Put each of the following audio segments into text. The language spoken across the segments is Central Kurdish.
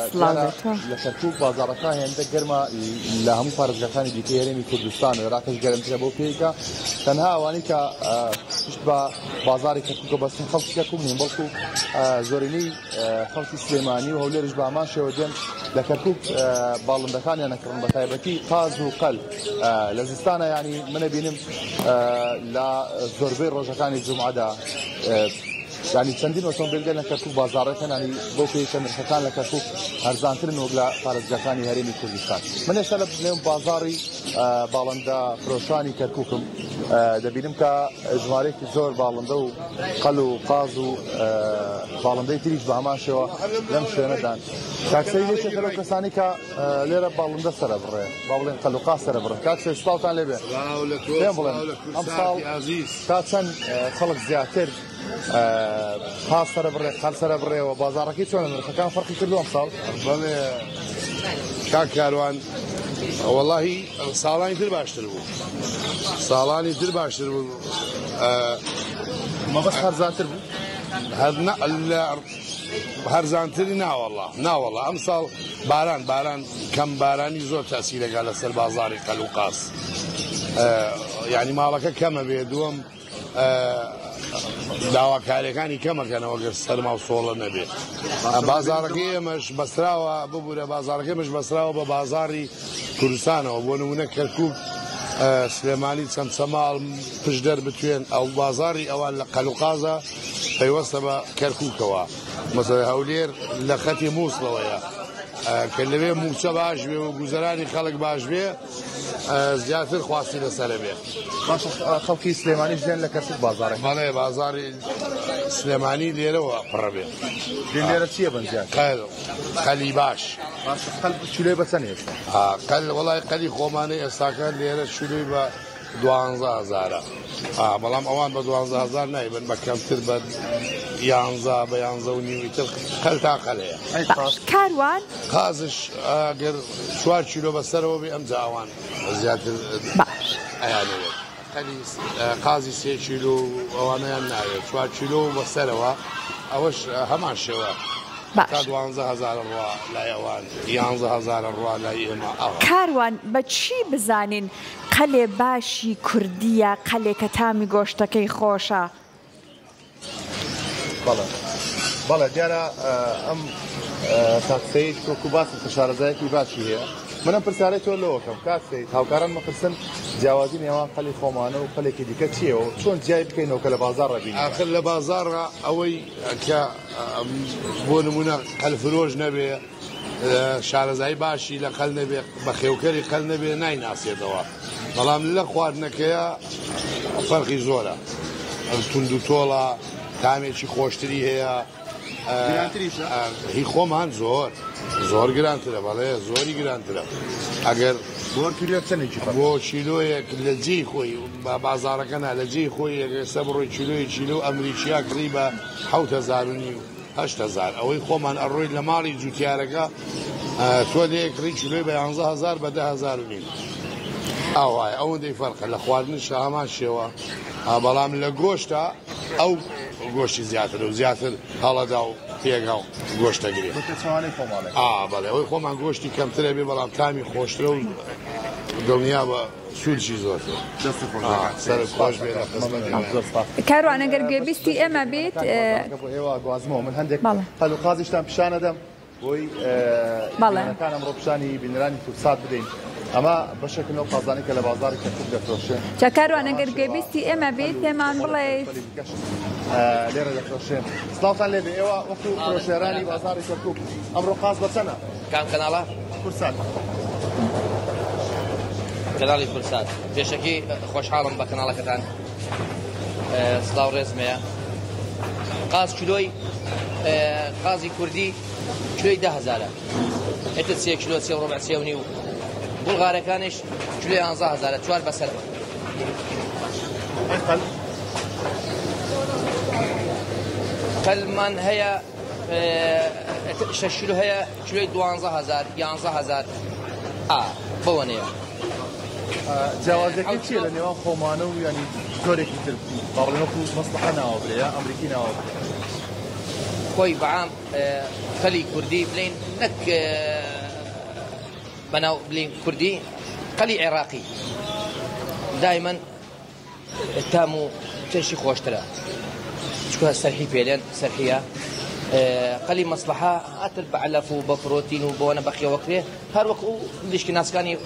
سڵاو دیارە لە تۆ. لە کەرکوک بازاڕەکە هێندە گەرمە لە هەموو پارێزگاکانی دیکەی هەرێمی کوردستان و عێراقیش گەرمترە بەو پێی کە تەنها ئەوانەی کە پشت بە بازاڕی کەرکوکە بەستن خەڵکی کەرکوک نین بەڵکو زۆرینەی خەڵکی سلێمانی و هەولێریش بە هەمان شێوە دێن لە کەرکوک باڵندەکانیان ئەکڕن بە تایبەتی قاز و قەل لە زستانە یانی من ئەبینم لە زۆربەی ڕۆژەکانی جومعەدا یانی چەندین ئۆتۆمبیل دێن لە کەرکوک بازاڕەکەن ینی بۆ پێی کە نرخەکان لە کەرکوک هەرزانترن وەک لە پارێزگاکانی هەرێمی کوردستان. من ئێستا لە نێو بازاڕی باڵندە فرۆشانی کەرکوکم دەبینم کە ژمارەیەکی زۆر باڵندە و قەل و قاز و باڵندەی تریش بە هەمان شێوە لەم شوێنەدان. کاک سەید یەکێکە لەو کەسانی کە لێرە باڵندە سەرەبڕێ با بڵێن قەل و قاز سەرەبڕێ. کاک سەید سڵاوتان لێبێ. پێم بڵێن ئەمساڵ تا چەند خەڵک زیاتر قاز سەرەبڕێ قەل سەرەبڕێەوە بازاڕەکەی چۆنە نرخەکان فەرقی کردو ئەمساڵ؟ بەڵێ کاک کاروان وەڵاهی ساڵانی تر باشتر بوو ساڵانی تر باشتر بوو مەبەست هەرزانتر بوو هەر هەرزانتری ناوەڵا ناوەڵا ئەم ساڵ باران باران کەم بارانی زۆر تاسیرەکە لەسەر بازاری قەل و قاز یعنی ماڵەکە کەمە بێ دووەم داواکاریەکانی کەمەکەنەوە گەر سەرما و سۆڵە نەبێ بازارەکەی ئێمەش بەسراوە ببوورە بازارەکەی ئێمەش بەسراوە بە بازاری کوردستانەوە بۆ نمونە کەرکک سلێمانی چەمچەماڵ پشدەر بتوێن ئەو بازاری ئەوان لە قەلوقازە پەیوەستە بە کەرکوکەوە مەسەلەن هەولێر لە خەتی مووسڵەوەیە کە لەوێ مووچە باش بێ و گوزەرانی خەڵک باش بێ زیاتر خواستی لەسەرە بێ. باشە خەڵکی سلێمانیش دێن لە کەرکوک بازاڕێک؟ بەڵێ بازاڕی سلێمانی لێرەوە پڕە بێ. دێن لێرە چییە بن زیاتر؟ قەل، قەلی باش. باشە قەل چولەی بە چەند ئێستا؟ قەل وەڵای قەلی خۆمانەی ئێستاکە لێرە چولەی بە دوانزە هەزارە بەڵام ئەوان بە 12 هەزار نایبن بە کەمتر بە یانزە بە یانزە و نیو ئیتر قەل تا قەل هەیە. باش کاروان. قازش ئەگەر چوار کیلۆ بەسەرەوە بێ ئەمجا ئەوان زیاتر باش. ئەیانەوێت قەلی قازی سێ کیلۆ و ئەوانەیان ناوێت چوار کیلۆ و بەسەرەوە ئەوەش هەمان شێوە تا باش. 12 هەزار ڕوا لای ئەوان 11 هەزار ڕوا لای ئێمە ئەوە. کاروان بە چی بزانین قەلێ باشی کوردیە قەلێ کە تامی گۆشتەکەی خۆشە. بەڵێ بەڵێ دیارە ئەم کاک سەید وەکو باسم کە شارەزایەکی باشی هەیە من ئەم پرسیارەی تۆ لەوەکەم کاک سەید هاوکاران مەپرسن جیاوازی نێوان قەلی خۆمانە و قەلێکی دیکە چییە و چۆن جیای بکەینەوە کە لە بازاڕ بینی ئاخر لە بازاڕا ئەوەی کە بۆ نمونە قەلفرۆش نەبێ شارەزایی باشی لە قەل نەبێ بەخێوکەری قەل نەبێ نایناسێتەوە بەڵام لە خواردنەکەیە فەرقی زۆرە توند و تۆڵە تامێکی خۆشتری هەیە گرانتریشە؟ هی خۆمان زۆر زۆر گرانترە بەڵێ زۆری گرانترە ئەگەر بۆ کیلۆ چەندێکی فەرق؟ بۆ کیلۆیەک لە جێی خۆی بە بازاڕەکە نا لە جێی خۆی ئەگەر ئێستا بڕۆی کیلۆیەکی کیلۆ ئەمریکیا کڕی بە 7000 و نیو 8000 ئەوەی خۆمان ئەڕۆی لە ماڵی جوتیارەکە تۆ لێ کڕی کیلۆی بە 11 هەزار بە 10 هەزار و نیو ئاوایە ئەوەندەی فەرقە لە خواردنیشا هەمان شێوە بەڵام لە گۆشتە ئەو گۆشتی زیاتر و زیاتر هەڵەدا و پێگا و گۆشتە گرێ بە پێچەوانەی خۆمانەکە ئا بەڵێ ئەوەی خۆمان گۆشتی کەمترە بێ بەڵام تامی خۆشترە و دڵنیا بە سوودشی زۆرتر دەست خۆش سەرت خۆش بێ لە خزمەتی زۆر سپاس. کاروان ئەگەر گوێبیستی ئێمە بیت بۆ ئێوە گوازمەوە من هەندێک بەڵێ. قەل و قازیشتان پیشان ئەدەم بۆی بەڵێ. بینەرەکان ئەمڕۆ پیشانی بینەرانی کوردسات بدەین ئەمە بەشێکن لەو قازانەی کە لە بازاڕی کەرکوک دەفرۆشرێن جا کاروان ئەگەر گوێبیستی ئێمە بیت پێمان بڵێیت لێرە دەفرۆشرێن سڵاوتان لێبێ ئێوە وەکو فرۆشیارانی بازاڕی کەرکوک ئەمڕۆ قاز بە چەنە کام کەناڵە؟ کوردسات کەناڵی کوردسات پێشەکی خۆشحاڵم بە کەناڵەکەتان سڵاو ڕێزم هەیە قاز کیلۆی قازی کوردی کیلۆی ده هەزارە ئێتر سێ کیلۆ سێ و ڕبع سێ و نیو بوڵغارەکانیش کیلۆی 11 هەزارە چوار بەسەرەوە قەل قەلمان هەیە شەش کیلۆ هەیە کیلۆی 12 هەزار 11 هەزار ئا بەوەنەیە جیاوازەکەی چییە لە نێوان خۆمانە و ینی جۆرێکی تر با بڵێن وەکو مەسڵەحە ناوە برێ یا ئەمریکی ناوە برێ؟ خۆی بەعام قەلی کوردی بلین نەک بەناو بلین کوردی قەلی عێراقی دایمەن تام و چێشی خۆشترە چکە سەرحی پێلێن سەرحیە قەلی مەسلحە ئەتر بە عەلەف و بە پرۆتین و بۆنە بەخێوەکرێ هەر وەکو مریشکی ناسکانی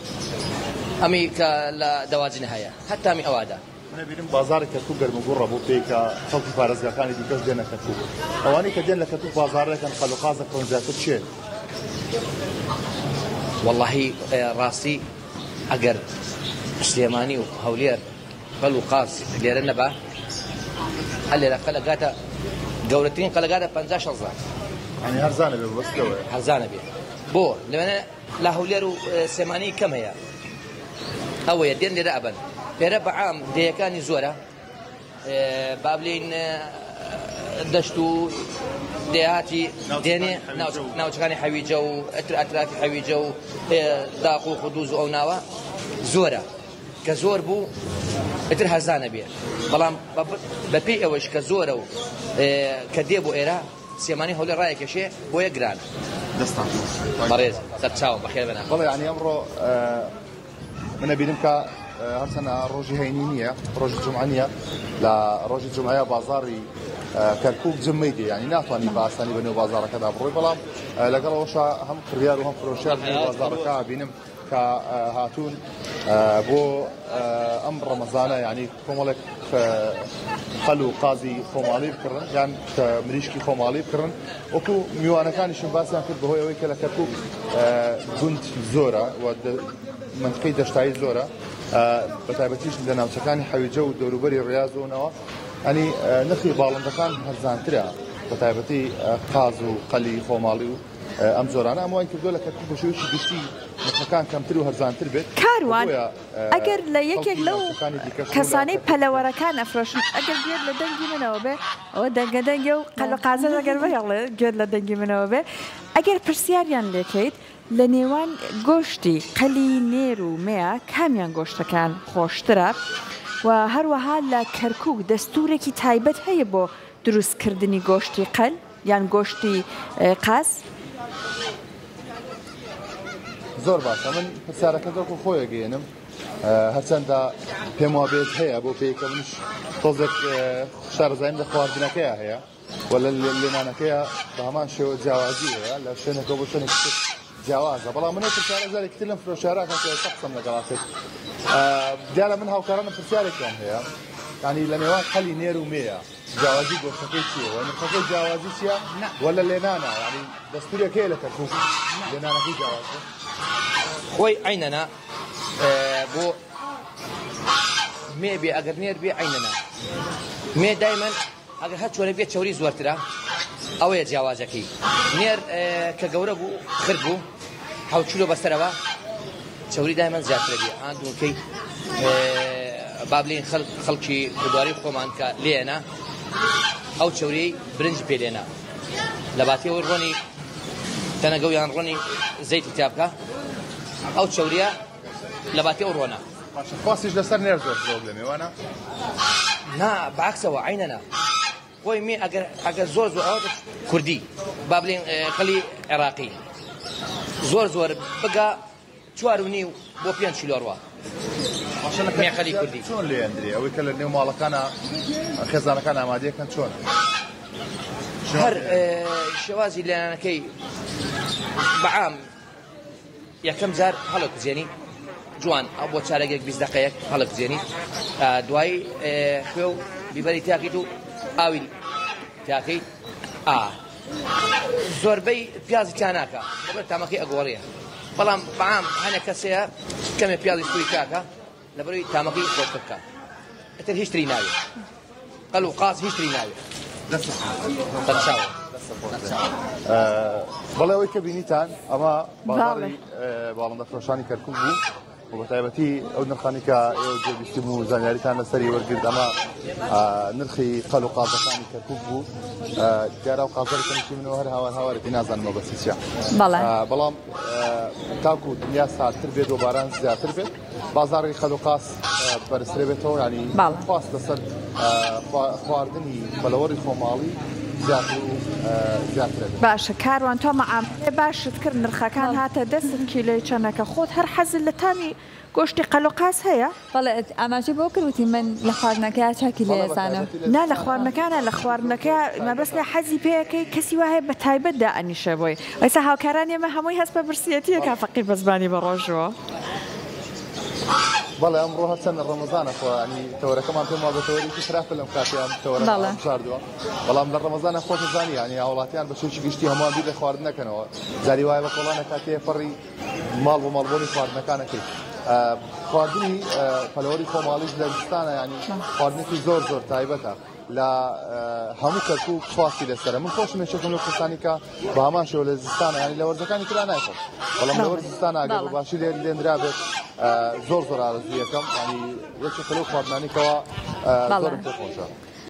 ئەمی کە لە دەواجنە هەیە هەر تامی ئەوادا. من ئەبینم بازاڕی کەرکوک گەرموگوڕە بۆ پێی کە خەڵکی پارێزگاکانی دیکەش دێنە کەرکوک ئەوانەی کە دێن لە کەرکوک بازاڕێکن قەل و قاز دەکڕن زیاتر کێن؟ وەڵاهی ڕاستی ئەگەر سلێمانی و هەولێر قەل و قاز لێرە نەبا هەر لێرە قەل ئەگاتە گەورەترین قەل ئەگاتە 50 شەزار یانی هەرزانە بێ بەس لەوەیە هەرزانە بێ بۆ لەوێنە لە هەولێر و سلێمانی کەم هەیە ئەوەیە دێن لێرە ئەبەن لێرە بەعام دێیەکانی زۆرە با بلین دەشت و دێهاتی دێنێ ناوچەکانی حەویجە و ئەترافی حەویجە و داق و خودوز و ئەو ناوە زۆرە کە زۆر بوو ئیتر هەرزانە بێ بەڵام بەپێی ئەوەش کە زۆرە و کە دێ بۆ ئێرە سلێمانی هەولێر ڕایەکێشێ بۆیە گرانە. دەستان خۆش. بەڕێز سەرچاوم بەخێر بێنە. بەڵێ یانی ئەمڕۆ من ئەبینم کە هەرچەنە ڕۆژی هەینی نییە ڕۆژی جمعە نییە لە ڕۆژی جمعەیە بازاری کەرکک جمەی دێ ینی ناتوانانی بە ئاسانی بە نێو بازارەکەدا بڕۆی بەڵام لەگەڵەوەشە هەم کڕیار و هەم فرۆشیار بازارەکە بینم کە هاتوون بۆ ئەم ڕەمەزانە یانی کۆمەڵێک قەل و قازی خۆماڵی بکڕن یان مریشکی خۆماڵی بکڕن وەکو میوانەکانیشم باسیان کرد بەهۆی ئەوەی کە لە کەرکک گوند زۆرە و منطقەی دەشتایی زۆرە بە تایبەتیش لە ناوچەکانی حەویجە و دەوروبەری ڕاز و نەوە ئەنی نرخی باڵندەکان هەرزانترە بە تایبەتی قاز و قەلی خۆماڵی و ئەم جۆرانە ئەم وای کردووە لە کەرکوک بە شێوەیەکی گشتی نرخەکان کەمتر و هەرزانتر بێت کاروان بۆیە ئەگەر لە یەکێک خەڵکی لەو ناوچەکانی دیکەش ڕوو لە کەسانەی کەرکوک دەکەن. پەلەوەرەکان ئەفرۆشن ئەگەر گوێت لە دەنگی منەوە بێ ئەوە دەنگە دەنگە و قەل و قازەش ئەگەر بهێڵێ گوێت لە دەنگی منەوە بێ ئەگەر پرسیاریان لێکەیت لە نێوان گۆشتی قەلی نێر و مێ کامیان گۆشتەکەیان خۆشترە و هەروەها لە کەرکوک دەستورێکی تایبەت هەیە بۆ دروست کردنی گۆشتی قەل؟ یان گۆشتی قاز؟ زۆر باشە من پرسیارەکە وەکو خۆی ئەگەیەنم هەرچەندە پێم وابێت هەیە بۆ پێی کە منیش تۆزێک شارەزاییم لە خواردنەکەیا هەیە و لە لێنانەکەیا بە هەمان شێوە جیاوازی هەیە لە شوێنێکەوە بۆ شوێنێکی تر جیاوازە بەڵام من ئەو پرسیارە جارێکی تر لەم فرۆشیارە ئەکەم کە ئێستا قسەم لەگەڵا کرد دیارە من هاوکارانم پرسیارێکیان هەیە یانی لە نێوان قەلی نێر و مێیە جیاوازی گۆشتەکەی چییە و نرخەکەی جیاوازی چییە و لە لێنانە یانی دەستورێک هەیە لە کەرکوک لێنانەکەی جیاوازە؟ خۆی عەینەنە بۆ مێ بێ ئەگەر نێر بێ عەینەنە مێ دایمەن ئەگەر هەر چۆنێک بێت چەوری زۆرترە ئەوەیە جیاوازەکەی نێر کە گەورە بوو خرد بوو حەوت کیلۆ بەسەرەوە چەوری دایمەن زیاترە بێ ئان دوونکەی با بلین خەڵکی کوردواری خۆمان کە لێنە ئەو چەوری برنج پێ لێنا لە باتی ئەوەی ڕۆنی تەنەگە و یان ڕۆنی زەیتی تیا بکە ئەو چەوریە لە باتی ئەو ڕۆنە باشە خواستیش لەسەر نێر زۆر پرۆبلێمێ وانە؟ نا بەعکسەوە عەینەنە خۆی مێ ئەگەر ئەگەر زۆر زۆر ئەوە کوردی با بلێن قەلی عێراقی زۆر زۆر بگا 4.5 بۆ 5 کیلۆ ڕوا باشە لە مێخەلی کوردی چۆن لێ ئەندرێ ئەوەی کە لە نێو ماڵەکانە خێزانەکان ئامادەکەن چۆن هەر شێوازی لێنانەکەی بەعام یەکەم جار هەڵەکوژێنی جوان ئەو بۆ چارەگێک 20 دقەیەک هەڵەکوژێنی دوایی خوێ و بیبەری تیاکەیت و ئاوی تیاکەیت ئا زۆربەی پیازی تیا ناکە لەبەر تامەکەی ئەگۆڕیە بەڵام بەعام هەنێک کەسەیە کەمێ پیازی سووری تیاکە لەبەرەوەی تامەکەی خۆشتر بکات ئیتر هیچ تری ناوێت قەل و قاز هیچ تری ناوێت سەرچاوە بەڵێ ئەوەی کە بینیتان ئەمە بازاڕی باڵندە فرۆشانی کەرکوک بوو و بە تایبەتی ئەو نرخانی کە ئێوە گوێبیستی بوون و زانیاریتان لەسەری وەرگرت ئەمە نرخی قەل و قازەکانی کەرکوک بوو دیارە و قازەری کەمکی منەوە هەر هاوار هاوارێتی نازانم مەبەستی چیە بەڵام تاکو دنیا ساردتر بێت و باران زیاتر بێت بازاڕی خەلوقاس بەرزترە بێتەوە ینی خواست لەسەر خواردنی بەلەوەڕی خۆماڵی زیاتر و زیاترە بێت. باشە کاروان تۆ مەعامەلەی باشت کرد نرخەکان هاتە دەستت کیلۆی چەنەکە خۆت هەر حەزت لە تامی گۆشتی قەل و قاز هەیە؟ بەڵێ ئاماژەی بەوە کرد وتی من لە خواردنەکەیا چاکی لێ ئەزانم. نا لە خواردنەکانا لە خواردنەکەیا مەبەست لێ حەزی پێ ئەکەی کەسی وا هەیە بە تایبەت دائەنیشێ بۆی ئێستا هاوکارانی ئێمە هەمووی هەست بە برسیەتی ئەکا فەقیر بە زمانی بە ڕۆژووە. بەڵێ ئەمڕۆ هەرچەندە ڕەمەزانە خۆ ینی تەوەرەکەمان پێم وابێ تەوەرێکی خراپە لەم کاتەیان تەوەرەمان هەڵبژاردووە بەڵام لە ڕەمەزانە خۆت ئەزانی یانی هاوڵاتیان بە شێوەیەکی گشتی هەمووان بیر لە خواردن نەکەنەوە جاری وایە بە کۆڵانە تێپەڕی ماڵ بۆ ماڵ بۆنی خواردنەکان ئەکەیت خواردنی پەلەوەری خۆماڵیش لە زستانە ینی خواردنێکی زۆر زۆر تایبەتە لە هەموو کەرکوک خواستی لەسەرە من خۆشم یەکێکم لەو کەسانی کە بە هەمان شێوە لە زستانە ینی لە وەرزەکانی ترا نایخۆم بەڵام لە وەرزی زستانە ئەگەر بە باشی لێ لێنرابێت زۆر زۆر ئارەزوو یەکەم ینی یەکێکە لەو خواردنانی کەوا زۆرم پێ خۆشە.